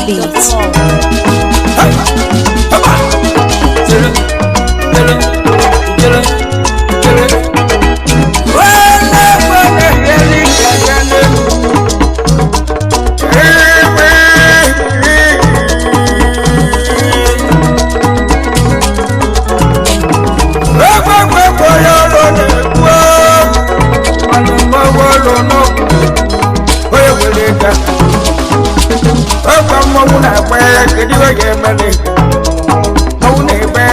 nigerbeat.com. Ọgwa mmọnwụ na-agba kedu ihe ga-emere mmọnwụ na-egbe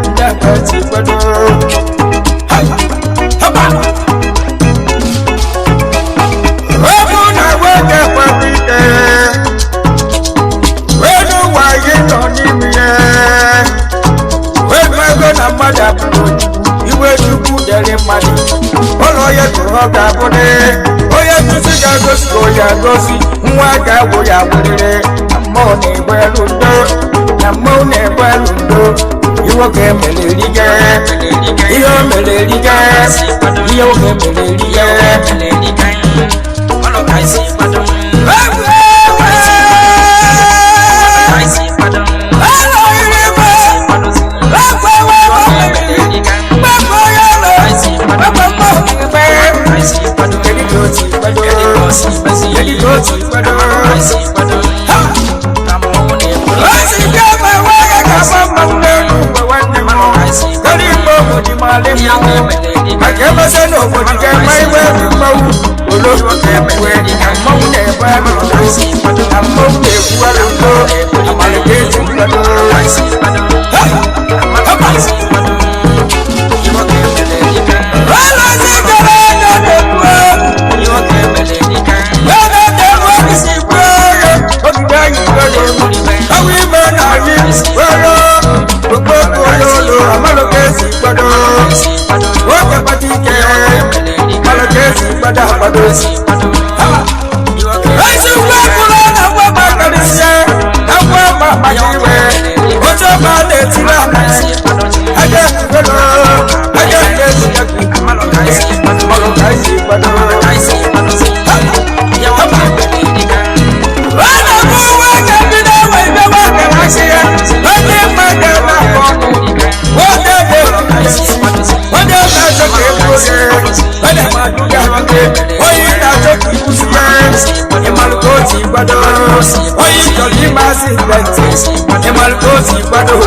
ndị akpati kwado. Ọbụ na nwoke kwado ike elu ụwa gị nọ n'ime ya, wee ego na mmadụ abụrụ iwe Chukwu dere mmadụ ụlọ ya tụrụ ọ ga-abụ onye nkụzi ga-agosi ka onye agosi nwa ga-agwụ ya wụrịrị na mmụọ na-egbe elu ndo, na mmụọ na-egbe elu ndo. Iwe ka emere erige, ihe o mere erige, ihe oge mere erige. Maka emesịa n'obodo ga-eme iwe mmanwụ olo ga-ekwe na mmanwụ na-ebe alụ ndo, na mmanwụ na-ekwu alụ ndo amalite ezi mmadụ.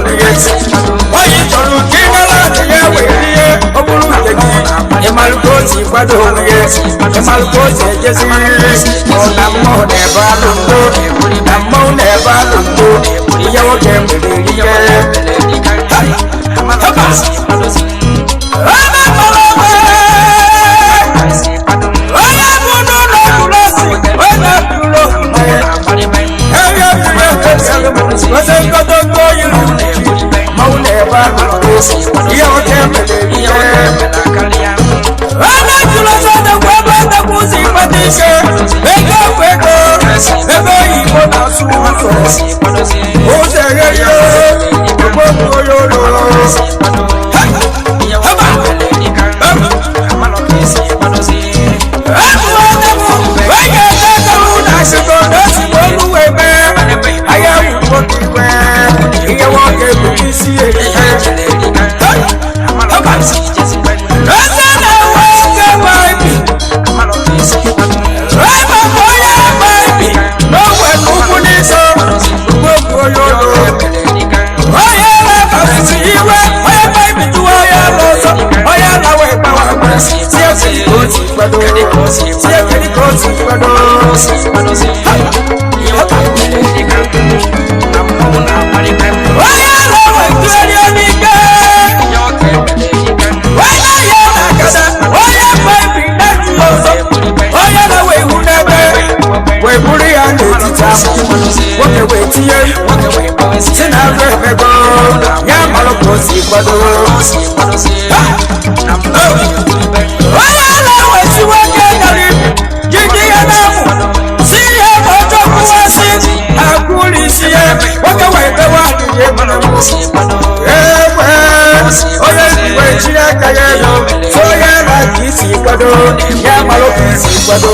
Onye chọrọ ka ị mara adịghị ewere ihe ọ bụrụ nke gị, ịmalụ ka o si kwado onwe gị, ịmalụ ka o si ejezi ọ na mmụọ na-ebe alụ ndo, na mmọnwụ na-ebe alụ ndo. Ihe nwoke mere erike. Onye bụ n'ụlọ kwuru asị, onye bụrụ ose nkotonko yiri mmanwụ na-ebe alụ ndo. Ihe nwoke mere erike. Onye jụrụ ọsọ dọkwa ebe ndekwa ụzọ ịkpata ike ego bụ ego, ebe oyibo na-asụ ụzọ ụzọ eghere okpokpoyolo. Ihe nwoke bụ isi erike. Wee buru ya n'etiti ahụ, nwoke wee tinye si na arụ emego ya malụ ka o si kwado. Onye na-ewesi nwoke dara jiji ya na-amụ si ihe ma ọjọọ kwụwasị akwụrụ isi ya, nwoke wee bewe adịghị egbe. Onye wee chiri aka ya elu so ya na ka isi kwado ya malụ ka isi kwado.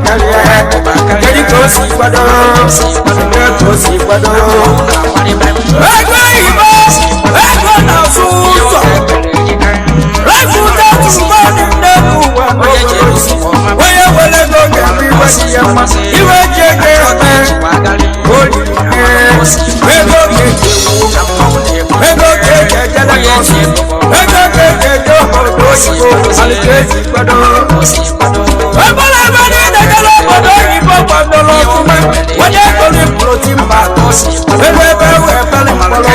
karịa. Kedu ka o si kwado? Kedu ka o si kwado? Ego oyibo, ego na-asụ ụzọ. Repụta tụmadị n'elu ụwa n'ogologo. Onye were ego ga-eme iwe dị ya mma. Iwe ji ego eme, o riri nne. Ego ga-eji ewu, ego ga-eji eje Lagos, ego ga-eji eje obodo oyibo, malite ezi kwado. Ebere ebe niile gara obodo oyibo kwadoro ọfụma. Onye goro protein mba, ebe ebe wee bere mkpọrọ,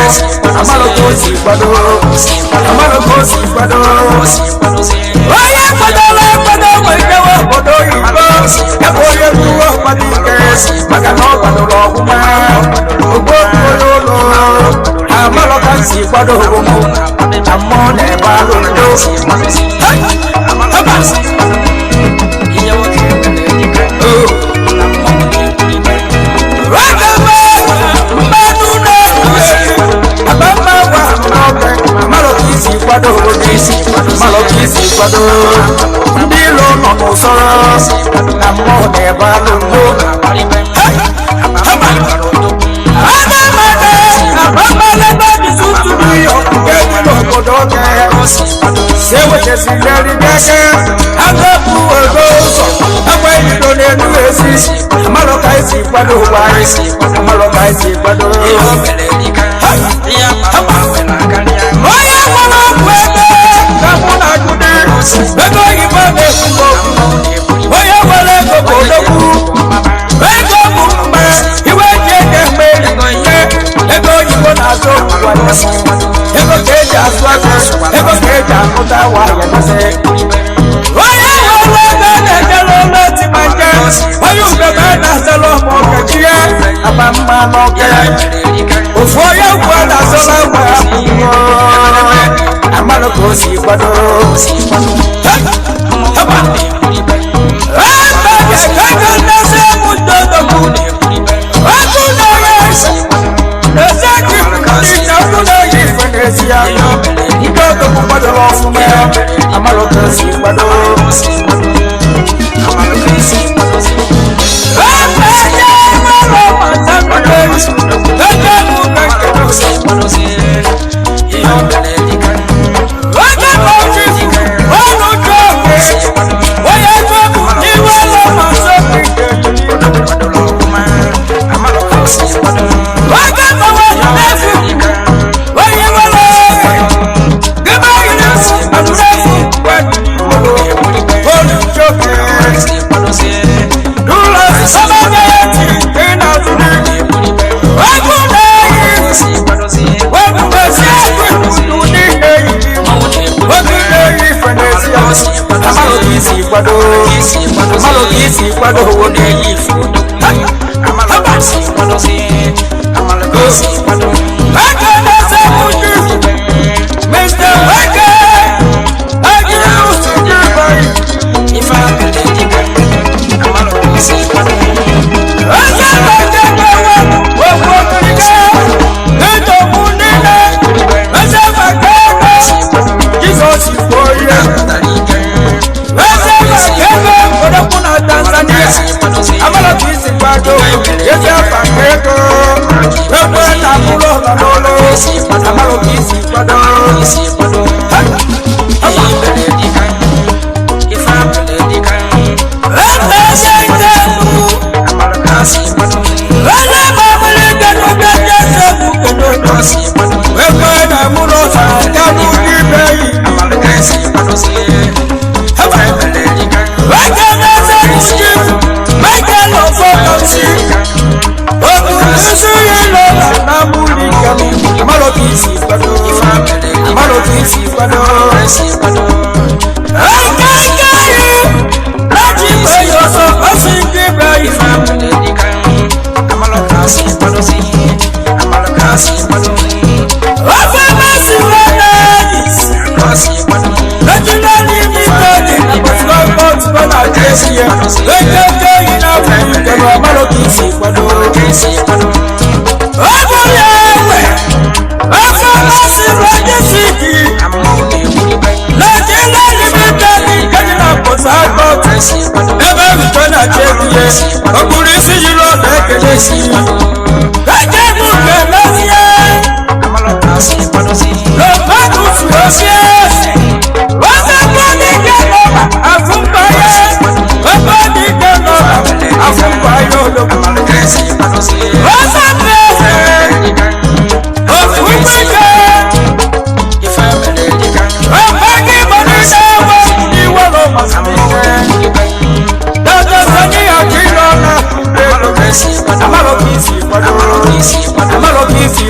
amalụ ka o si kwado, amalụ ka o si kwado. Onye kwadoro ekwado wee jewe obodo oyibo, ya bụ onye kwuo ọkwado ike, maka na ọ kwadoro ọfụma. Ogbo onye ụlọ, amalụ ka m si kwado onwe m, na mmụọ na-ebe alụ ndo. Hey! Haba! Ndị ilo nọ n'ụsọrọ na mmụọ na-ebe alụ ndo. Kwado ụwa anyị, amalụ ka anyị si kwado. Onye nwere ọgwụ ego ka mụ na-agụde, ego oyibo na-ekwugo okwu. Onye nwere ego bụ odogwu. Ego bụ mma, iwe ji ego eme ihe. Ego oyibo na-azụ ụwa n'isi. Ego ka eji azụ azụ, ego ka eji amụta waya masị. Onye nwere ego na-ejere ụlọ timanje, onye ugebe na-azọrọ ma ọkachi ya, agba mma n'ọka. Ofu onye ugwu a na-azọrọ agwa akwụkwọ, amalụ ka o si kwado. Amalụ ka o si kwado.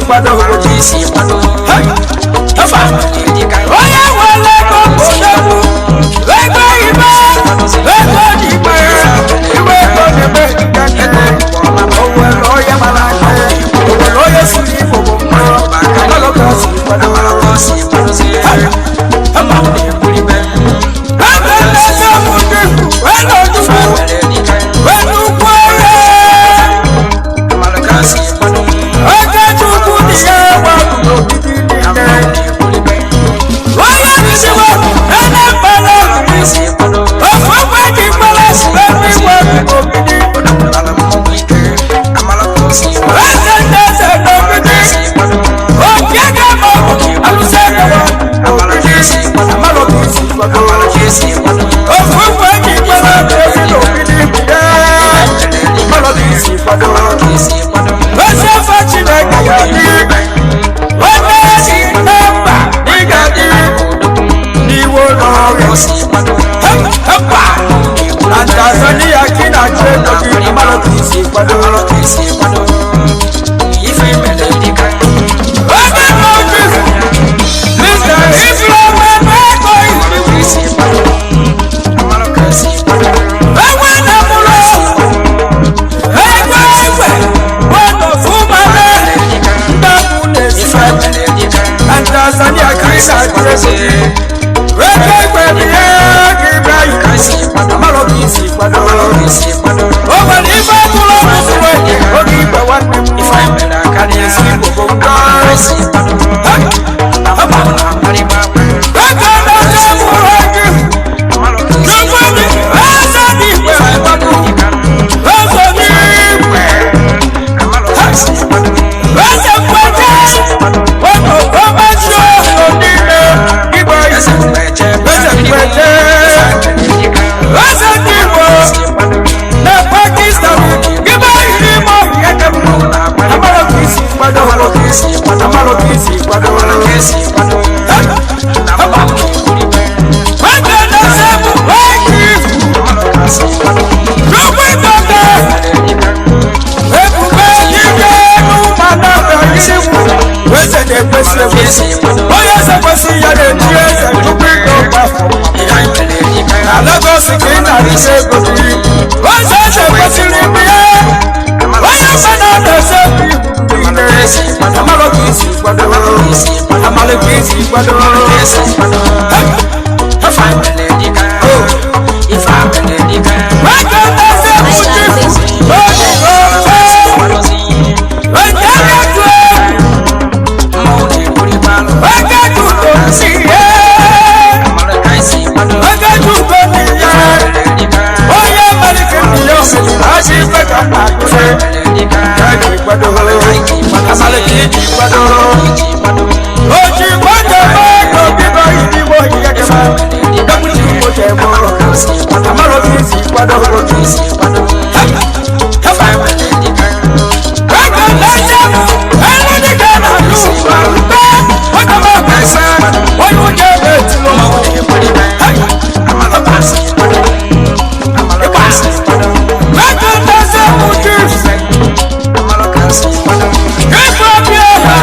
kwado. Onye nwere ego bụ odogwu. Ego ibe, ego n'igbe, iwe ego na-eme nkeke. O nwere onye mara aka, o nwere onye siri Igbo bụ mma. Amalụ ka o si kwado. Ebe nleta m dị, elu nnukwu, nnukwu ọhịa. Eke Chukwu dị ya gbapụrụ ogidi niile. Onye nisiwe, ene mkpara ofu ogbe ji mkpara ebe igwe ogidi. Eze ndị eze n'ogidi. Oke ga-ama alụsị ekewa ogidi. Amalụ ka isi kwado. Ofu ogbe ji mkpara ezi n'ogidi bụ ya. Amalụ ka isi kwado. Ezi afọ Chineke ya dị. Onye si na mba ị ga-adị n'iwu n'ọrụ. Mba! Na Tanzania ka ị na-achụ ego gị, amalụ ka isi kwado. Onye mmadụ, Mr. Ifeoma Ego Enwe na mụrụ ego egwe gbọdọ fún mmadụ ndapụ na-esi. Na Tanzania ka ị na-achụ ego gị. Ego egwe bụ ihe gị bịa yi. Amalụ ka isi kwado. O nwere ife ọbụla ọbụla oge igwe nwanne m ka na-esi Igbo bụ nkọ. Ego na-eze mụrụ gị. Chukwu dị eze dị igwe mgbapụ. Eze n'igwe. Eze mgbeje. Ọnụ ọmachi ọhụrụ niile igwe. Eze mgbeje. Eze ndị Igbo na Pakistan gịba iri ime ọhịa ka mma. Amalụ ka isi kwado. Amalụ ka isi kwado. Ego na-ese bụ oge ihu. Chukwu ịgbọta. Ebube igwe n'ụmụada iri eze na-ekwesị ekwesị. Onye eze kwesị ya na-eji eze tupu ịga ọgbafọ. Na Lagos ka ị na-arịsị ego gị. Eze eze kwesịrị ịbụ ya. Onye eze na-ese ihu niile. Amalụ ka isi kwado. Amalụ ka isi kwado. Ego na-ese bụ chifu. Oge ofe. Onye na-atụ egwu. Ego tuto si ye. Ego tuto ni ye. Onye malite ndị ya asị ife ka mma akụfe. Ka eji kwado. Amalụ ka iji kwado. Oji kwado ego bíbá ìdíwọ́ ìyẹ́kẹ́má. Dọ́kítì kò jẹ́ mọ́. Amalụ ka isi kwado. Ego na-eche m, elu dịka na-alụ mgbe oge m ọkasa, onye ụjọ na-etulu m. Ego na-ese m juice, ife obi ọha.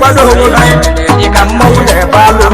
kwado onwe gị ka mmanwụ na-ebe alụ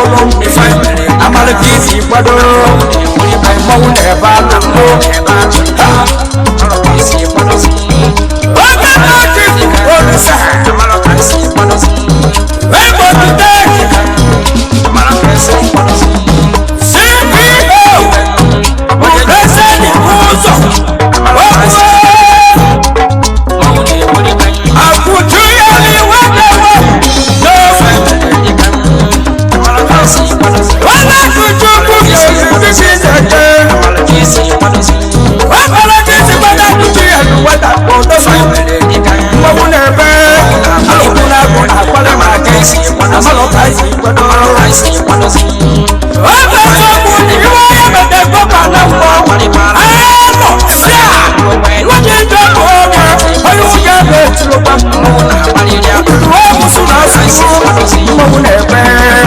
kpọrọ amalite isi kwado mmọnwụ na-ebe alụ oge na-achị olisa ebo CPO President ụzọ akụju ya n'iwe dewe n'ofe wala kuchukwu ga-ezisi na-eche wabara ka isi gbada kuchu ya n'ụwata kpọdofe mmọnwụ na-ebe alụkwụ na-agụ na-akwado maka isi amalụka isi kwado oge nsogbu na iwe onye mete gọba na mmụọ anọ si a iweji njọ bụ onwe onye ụjọ ebe etirokwa uwe musu na asụsụ mmọnwụ na-ebe eme ya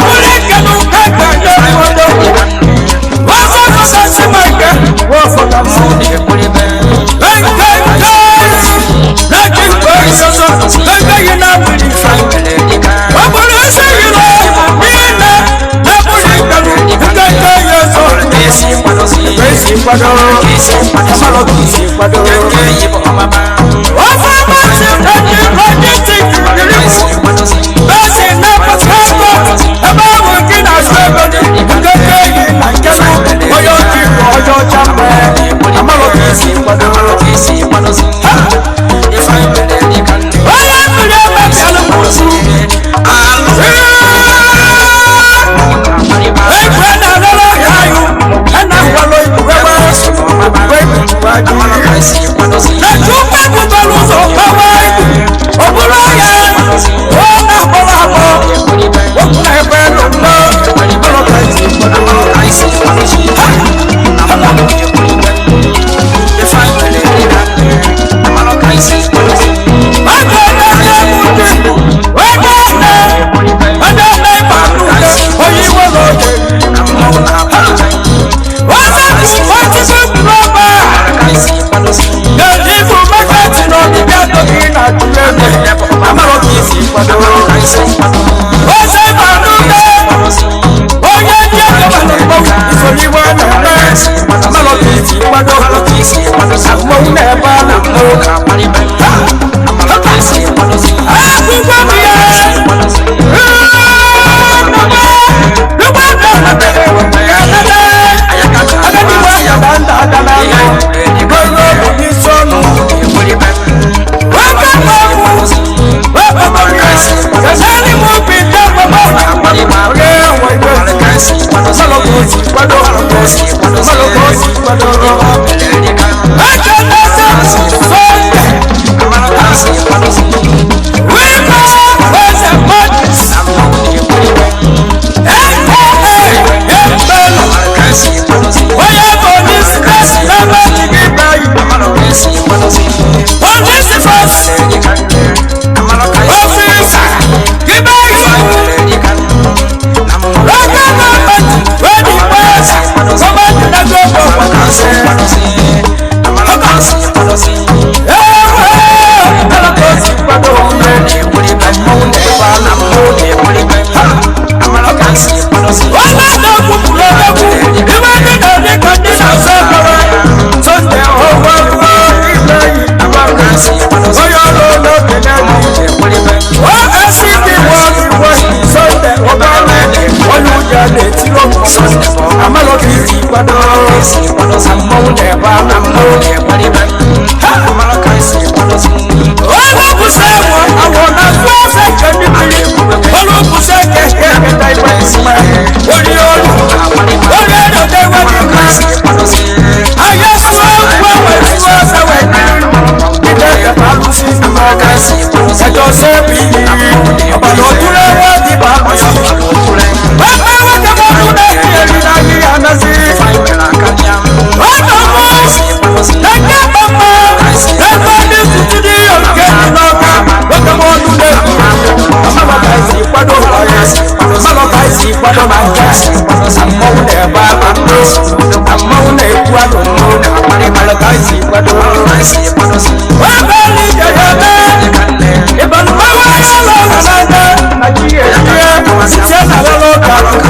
bụrụ nke na ụka ka ndị obodo wọ́n fọ́tà sí màkà wọ́n fọ́tà sí.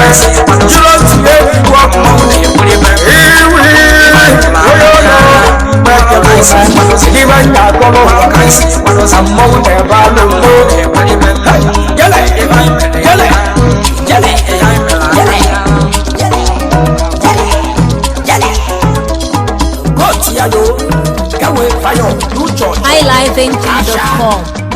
Jụrụ tinye igwe mmanwụ iwi onye ụlọ ibe nya akọrọ na mmanwụ na-ebe alụ mgbo. Gele gele gele gele gele gele gotu ya yo gawe fayọ n'uche. highlifeng.com.